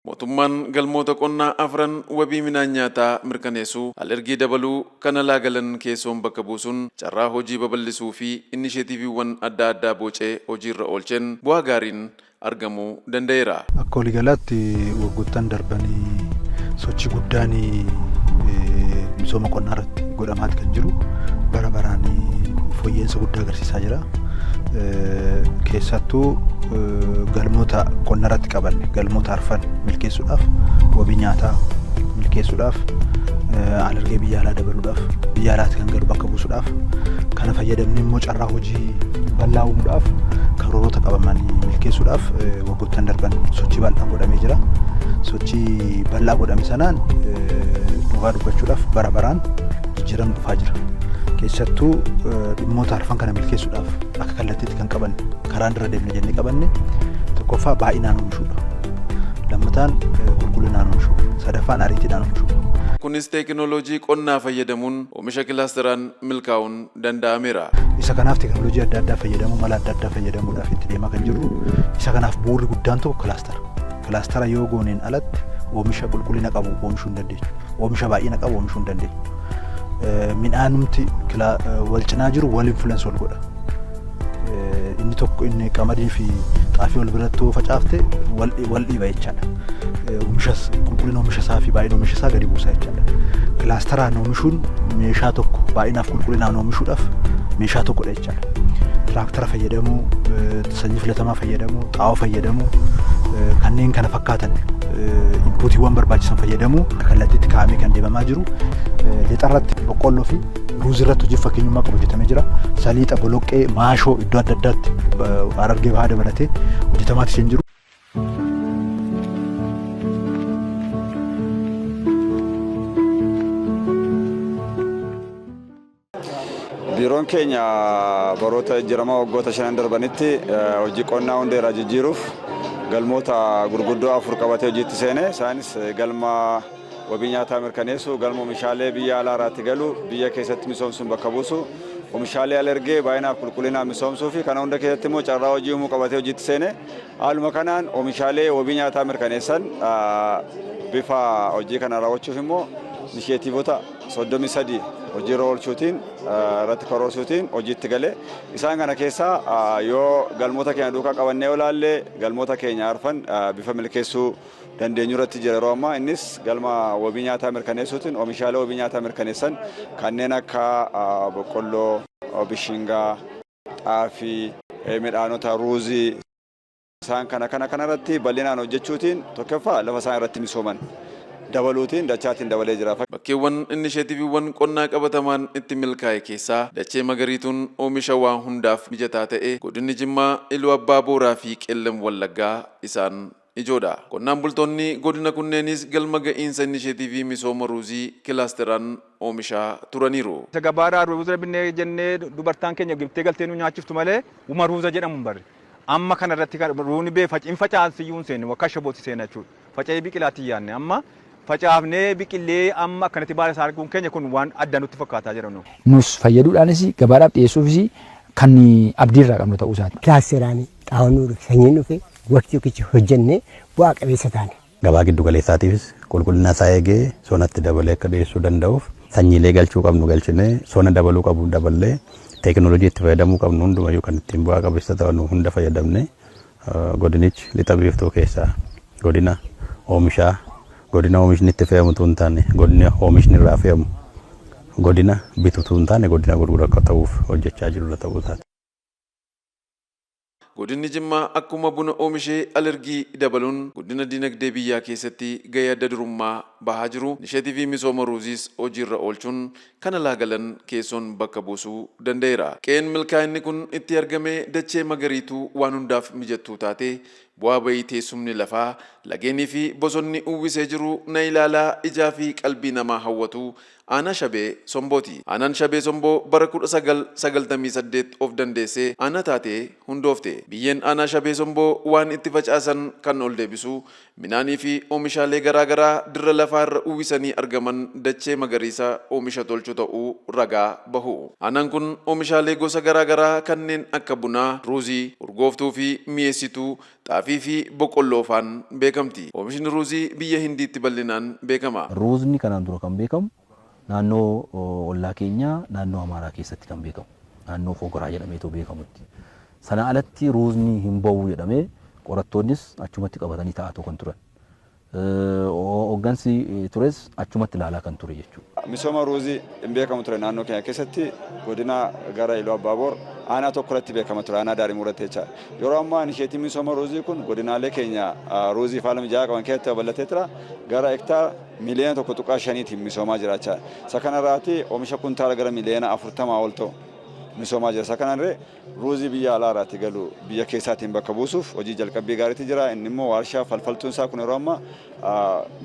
Mootummaan galmoota qonnaa afran wabii midhaan nyaataa mirkaneessuu, alergii dabaluu, kan alaa galan keessoon bakka buusuun carraa hojii babal'isuu fi inisheetiiviiwwan adda addaa bocee hojiirra oolcheen bu'aa gaariin argamuu danda'eera. Akka waliigalaatti waggoottan darbanii sochii guddaan misooma qonnaa irratti godhamaati kan jiru. Bara baraan fooyya'insa guddaa agarsiisaa jira. Keessattuu galmoota qonna irratti qabanne, galmoota arfan milkeessuudhaaf, wabii nyaataa milkeessuudhaaf, alergee biyya alaa dabaluudhaaf, biyya alaatti kan galu bakka buusuudhaaf, kana fayyadamnee immoo carraa hojii bal'aa uumuudhaaf, karoorota qabaman milkeessuudhaaf waggoottan darban sochii bal'aan godhamee jira. Sochii bal'aa godhame sanaan dhugaa dubbachuudhaaf bara baraan jijjiiramni dhufaa jira. Keessattuu dhimmoota arfan kana milkeessuudhaaf akka kallattiitti kan qabanne, karaan irra deemne jennee qabanne, tokkoffaa baay'inaan oomishuudha. Lammataan qulqullinaan oomishuudha. Sadaffaan ariitiidhaan oomishuudha. Kunis teekinooloojii qonnaa fayyadamuun oomisha kilaasteraan milkaa'uun danda'ameera. Isa kanaaf teekinooloojii adda addaa fayyadamuu, mala adda addaa fayyadamuudhaaf itti deemaa kan jirru. Isa kanaaf bu'uurri guddaan tokko kilaastara. Kilaastara yoo gooneen alatti oomisha qulqullina qabu oomishuu hin dandeenyu. Oomisha baay'ina qabu oomishuu hin dandeenyu. Midhaanumti wal cinaa jiru wal influence wal godha. Inni tokko, inni qamadii fi xaafii wal biratti yoo facaafte wal dhiiba jechaadha. Oomishas, qulqullina oomisha isaa fi baay'ina oomisha isaa gadi buusa jechaadha. Kilaasteraan oomishuun meeshaa tokko baay'inaaf qulqullinaan oomishuudhaaf meeshaa tokkodha jechaadha. Tiraaktara fayyadamuu, sanyii filatamaa fayyadamuu, xaa'oo fayyadamuu, kanneen kana fakkaatan inputiiwwan barbaachisan fayyadamuu kallattiitti kaa'amee kan deemamaa jiru. Lixarratti boqqolloo fi ruuzii irratti hojii fakkeenyummaa qabu hojjetamee jira. Saliixa, boloqqee, maashoo iddoo adda addaatti Harargee Bahaa dabalatee hojjetamaatti kan jiru. Biiroon keenya baroota jijjiiramaa waggoota 5 darbanitti hojii qonnaa hundeerraa jijjiiruuf galmoota gurguddoo afur qabatee hojiitti seene. Isaanis galma wabii nyaataa mirkaneessu, galma oomishaalee biyya alaa irraatti galu biyya keessatti misoomsuun bakka buusu, oomishaalee alergee baay'inaaf qulqullinaan misoomsuu fi kana hunda keessatti immoo carraa hojii uumuu qabatee hojiitti seene. Haaluma kanaan oomishaalee wabii nyaataa mirkaneessan bifa hojii kana raawwachuuf immoo inisheetiivota 33 hojiirra oolchuutiin irratti karoorsuutiin hojiitti gale. Isaan kana keessaa yoo galmoota keenya duukaa qabannee yoo ilaalle, galmoota keenya arfan bifa milkeessuu dandeenyu irratti jira yeroo ammaa. Innis galma wabii nyaataa mirkaneessuutiin oomishaalee wabii nyaataa mirkaneessan kanneen akka boqqolloo, bishingaa, xaafii, midhaanota ruuzii, isaan kana kana kanarratti bal'inaan hojjechuutiin tokkoffaa lafa isaan irratti misooman dabaluutiin dachaatiin dabalee jira. Bakkeewwan inisheetiiviiwwan qonnaa qabatamaan itti milkaa'e keessaa dachee magariituun oomisha waa hundaaf mijataa ta'e godinni Jimmaa, Iluu Abbaa Booraa fi Qellem Wallaggaa isaan ijoodha. Qonnaan bultoonni godina kunneenis galma ga'iinsa inisheetiivii misooma ruuzii kilaasteraan oomishaa turaniiru. Isa gabaarraa ruuza binnee jennee dubartaan keenya gibtee galtee nu nyaachiftu malee uma ruuza jedhamu hin barre. Amma kana irratti kan ruuni bee faciin facaasiyyuu hin seenne, wakka ashabooti seena jechuudha. Faca'ee biqilaatti hin yaadne, amma facaafnee biqilee amma akkanatti baala isaa arguun keenya kun waan adda nutti fakkaataa jira nu. Nus fayyaduudhaanis gabaadhaaf dhiyeessuufis kan abdii irraa qabnu ta'uu isaati. Kilaasteraan xaa'oon nu dhufe, sanyiin dhufe, waqtii tokkicha hojjennee bu'aa qabeessa taane. Gabaa giddu galeessaatiifis qulqullina isaa eegee sonatti dabalee akka dhiyeessuu danda'uuf sanyiilee galchuu qabnu galchinee, sona dabaluu qabnu daballee, teekinooloojii itti fayyadamuu qabnu hundumayyuu kan ittiin bu'aa qabeessa ta'anu hunda fayyadamnee godinichi lixa biiftuu keessaa godina oomishaa, godina oomishni itti fe'amu utuu hin taane godina oomishni irraa fe'amu, godina bitu utuu hin taane godina gurguru akka ta'uuf hojjechaa jirurra ta'uu isaati. Godinni Jimmaa akkuma buna oomishee alergii dabaluun guddina dinagdee biyyaa keessatti gahee adda durummaa bahaa jiru. Inisheetivii misooma ruuziis hojiirra oolchuun kan alaa galan keessoon bakka buusuu danda'eera. Qe'een milkaa'inni kun itti argame dachee magariituu waan hundaaf mijattuu taate, bu'aa bayii teessumni lafaa, lageenii fi bosonni uwwisee jiru na ilaalaa ijaa fi qalbii namaa hawwatu Aanaa Shabee Sombooti. Aanaan Shabee Somboo bara 1998 of dandeessee aanaa taatee hundoofte. Biyyeen Aanaa Shabee Somboo waan itti facaasan kan ol deebisu, minaanii fi oomishaalee garaa garaa dirra lafaa irra uwwisanii argaman dachee magariisa oomisha tolchu ta'uu ragaa bahu. Aanaan kun oomishaalee gosa garaa garaa kanneen akka bunaa, ruuzii, urgooftuu fi mi'eessituu, xaafii fi boqqolloo faan beekamti. Oomishni ruuzii biyya Hindiitti bal'inaan beekama. Ruuzni kanaan dura kan beekamu naannoo ollaa keenyaa naannoo Amaaraa keessatti kan beekamu naannoo Fogoraa jedhameetoo beekamutti. Sanaa alatti ruuzni hin ba'u jedhamee qorattoonnis achumatti qabatanii taa'atoo kan turan. Hoggansi tures achumatti ilaalaa kan ture jechuudha. Misooma ruuzii hin beekamu ture naannoo keenya keessatti godina gara Iluu Abbaaboor aanaa tokko irratti beekama ture aanaa Daarimuu irratti jechaadha. Yeroo ammaa inisheetiin misooma ruuzii kun godinaalee keenya ruuziif haala mijaa'aa qaban keessatti babal'atee jira. Gara hektaara miliyoona 1.5tiin misoomaa jira jechaadha. Isa kanarraati oomisha kuntaala gara miliyoona 40 ol ta'u misoomaa jira. Isa kanarree ruuzii biyya alaa irraati galu biyya keessaatiin bakka buusuuf hojii jalqabbii gaariitu jira. Inni immoo waarshaa falfaltuun isaa kun yeroo ammaa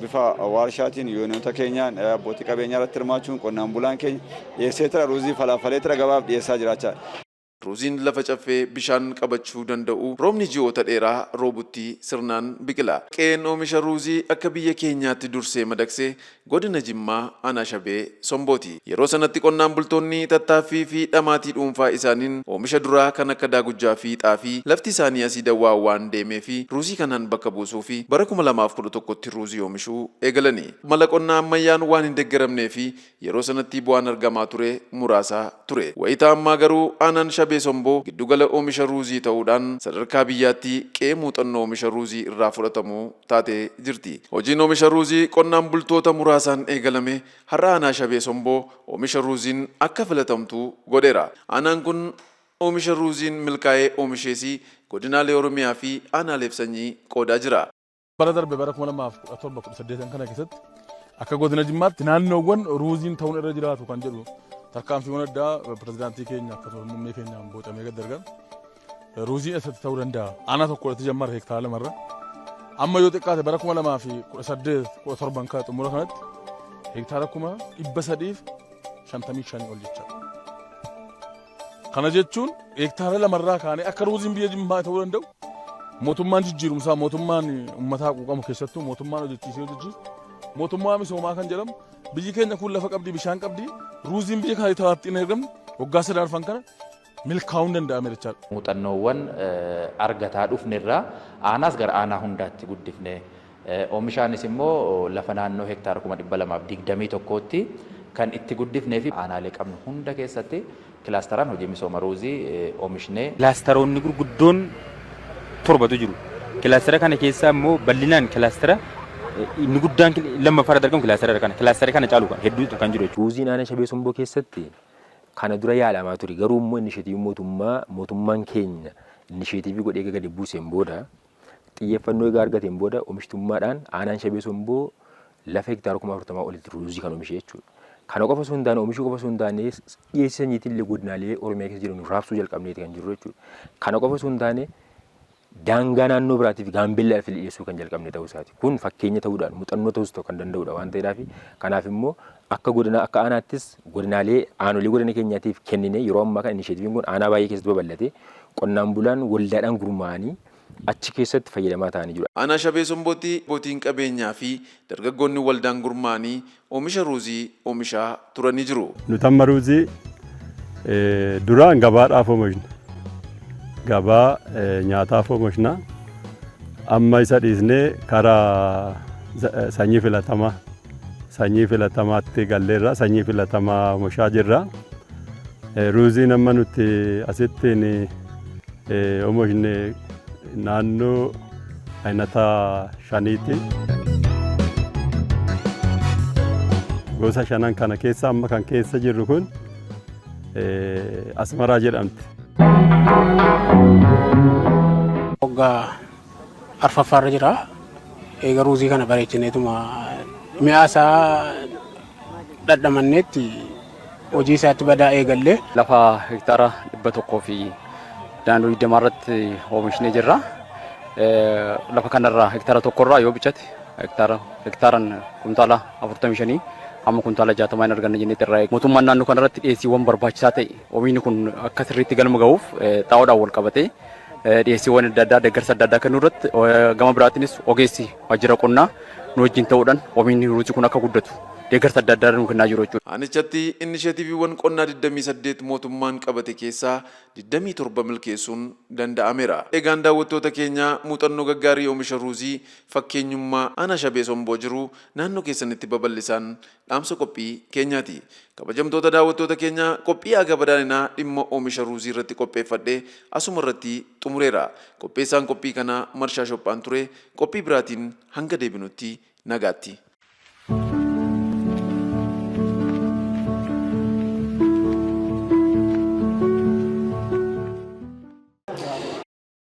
bifa waarshaatiin yuuniyoonota keenyaan abbootii qabeenyaa irratti hirmaachuun qonnaan bulaan keenya dhiyeessee jira. Ruuzii falaafalee jira gabaaf dhiyeessaa jira jechaadha. Ruuziin lafa caffee bishaan qabachuu danda'u roobni ji'oota dheeraa roobutti sirnaan biqila. Qe'een oomisha ruuzii akka biyya keenyaatti dursee madaqse Godina Jimmaa Aanaa Shabee Sombooti. Yeroo sanatti qonnaan bultoonni tattaaffii fi dhamaatii dhuunfaa isaaniin oomisha duraa kan akka daagujjaa fi xaafii lafti isaanii asiidawwaa waan deemeefi ruuzii kanaan bakka buusuufi bara 2011tti ruuzii oomishuu eegalani. Mala qonnaa ammayyaan waan hin deggeramneefi yeroo sanatti bu'aan argamaa ture muraasa ture. Wayita ammaa garuu Aanaan Shabee Somboo giddugala oomisha ruuzii ta'uudhaan sadarkaa biyyaatti qe'ee muuxannoo oomisha ruuzii irraa fudhatamu taatee jirti. Hojiin oomisha ruuzii qonnaan bultoota muraasaan eegalame har'a Aanaa Shabee Somboo oomisha ruuziin akka filatamtu godheera. Aanaan kun oomisha ruuziin milkaa'ee oomishees godinaalee Oromiyaa fi aanaaleef sanyii qoodaa jira. Bara darbe bara 2017 18 kana keessatti akka godina Jimmaatti naannoowwan ruuziin ta'uun irra jiraatu kan jedhu tarkaanfiiwwan addaa pirezidaantii keenya akkasumas muummee keenyaan bocamee gad dargan ruuziin eessatti ta'uu danda'a. Aanaa tokko irratti jammara hektaara lamarra. Amma yoo xiqqaate bara 2018 17 kana xumura kanatti hektaara 355,000 ol jechaadha. Kana jechuun hektaara lamarraa kaanee akka ruuziin biyya Jimmaa ta'uu danda'u mootummaan jijjiirumsaa mootummaan uummataa quuqamu keessattuu mootummaan hojjechiisee hojjechiisu mootummaa misoomaa kan jedhamu biyyi keenya kun lafa qabdi bishaan qabdi ruuziin biyya kana tawaatti hin argamne waggaa sadan arfan kana milkaa'uun danda'ame jechaadha. Muuxannoowwan argataa dhufnerraa aanaas gara aanaa hundaatti guddifne. Oomishaanis immoo lafa naannoo hektaara 221,000tti kan itti guddifnee fi aanaalee qabnu hunda keessatti kilaastaraan hojii misooma ruuzii oomishnee. Kilaastaroonni gurguddoon torbatu jiru. Kilaastara kana keessaa immoo bal'inaan kilaastara inni guddaan lammaffaa irratti argamu kilaastara kana. Kilaastara kana caalu kan hedduutu kan jiru jechuudha. Ruuziin aanaa Shabee Somboo keessatti kana dura yaalamaa ture. Garuu immoo inisheetiivii mootummaa mootummaan keenya inisheetiivii godhee eega gadi buuseen booda xiyyeeffannoo eega argateen booda oomishtummaadhaan aanaan Shabee Somboo lafa hektaara 40,000 olitti ruuzii kan oomishe jechuudha. Kana qofa osoo hin taane oomishuu qofa osoo hin taane dhiyeessii sanyiitiin illee godinaalee Oromiyaa keessa jiran raabsuu jalqabneeti kan jirru jechuudha. Kana qofa osoo hin taane daangaa naannoo biraatiif Gaambeellaaf illee dhiyeessuu kan jalqabne ta'uu isaati. Kun fakkeenya ta'uudhaan muuxannoo ta'uus ta'u kan danda'udha waan ta'eedhaaf kanaaf immoo akka godina akka aanaattis godinaalee aanolee godina keenyaatiif kennine yeroo ammaa kana inisheetiiviin kun aanaa baay'ee keessatti babal'ate qonnaan bulaan waldaadhaan gurmaa'anii achi keessatti fayyadamaa ta'anii jiru. Aanaa Shabee Sombootti abbootiin qabeenyaa fi dargaggoonni waldaan gurmaa'anii oomisha ruuzii oomishaa turanii jiru. Nuti amma ruuzii duraan gabaadhaaf oomishna. Gabaa nyaataaf oomishna. Amma isa dhiisnee karaa sanyii filatamaa sanyii filatamaatti galleerra sanyii filatamaa oomishaa jirra. Ruuziin amma nuti asittiin oomishne naannoo aynata shaniiti. Gosa shanan kana keessa amma kan keessa jirru kun Asmaraa jedhamti. Waggaa arfaffaarra jira. Eega ruuzii kana bareechineetuma Mi'aa isaa dhadhamanneetti hojii isaatti badaa eegalle. Lafa hektaara 100 fi naannoo 20 irratti oomishnee jirra. Lafa kanarraa hektaara tokkorraa yoo bichate hektaara hektaaran kuntaala 45 hamma kuntaala 60 hin arganna jennee irraa eegna. Mootummaan naannoo kanarratti dhiyeessiiwwan barbaachisaa ta'e oomishni kun akka sirriitti galma gahuuf xaa'oodhaan wal qabatee dhiyeessiiwwan adda addaa deeggarsa adda addaa kennuu irratti gama biraatiinis ogeessi waajjira qonnaa nu wajjin ta'uudhaan oomishni ruuzii kun akka guddatu deeggarsa adda addaa nu kennaa jiru jechuudha. Aanichatti innisheetiiviiwwan qonnaa 28 mootummaan qabate keessaa 27 milkeessuun danda'ameera. Egaan daawwattoota keenya muuxannoo gaggaarii oomisha ruuzii fakkeenyummaa Aanaa Shabee Somboo jiru naannoo keessanitti babal'isaan dhaamsa qophii keenyaati. Kabajamtoota daawwattoota keenya qophii Aagaa Badhaadhinaa dhimma oomisha ruuzii irratti qopheeffadhe asuma irratti xumureera. Qopheessaan qophii kanaa Marshaa Shophaan ture. Qophii biraatiin hanga deebinutti nagaatti.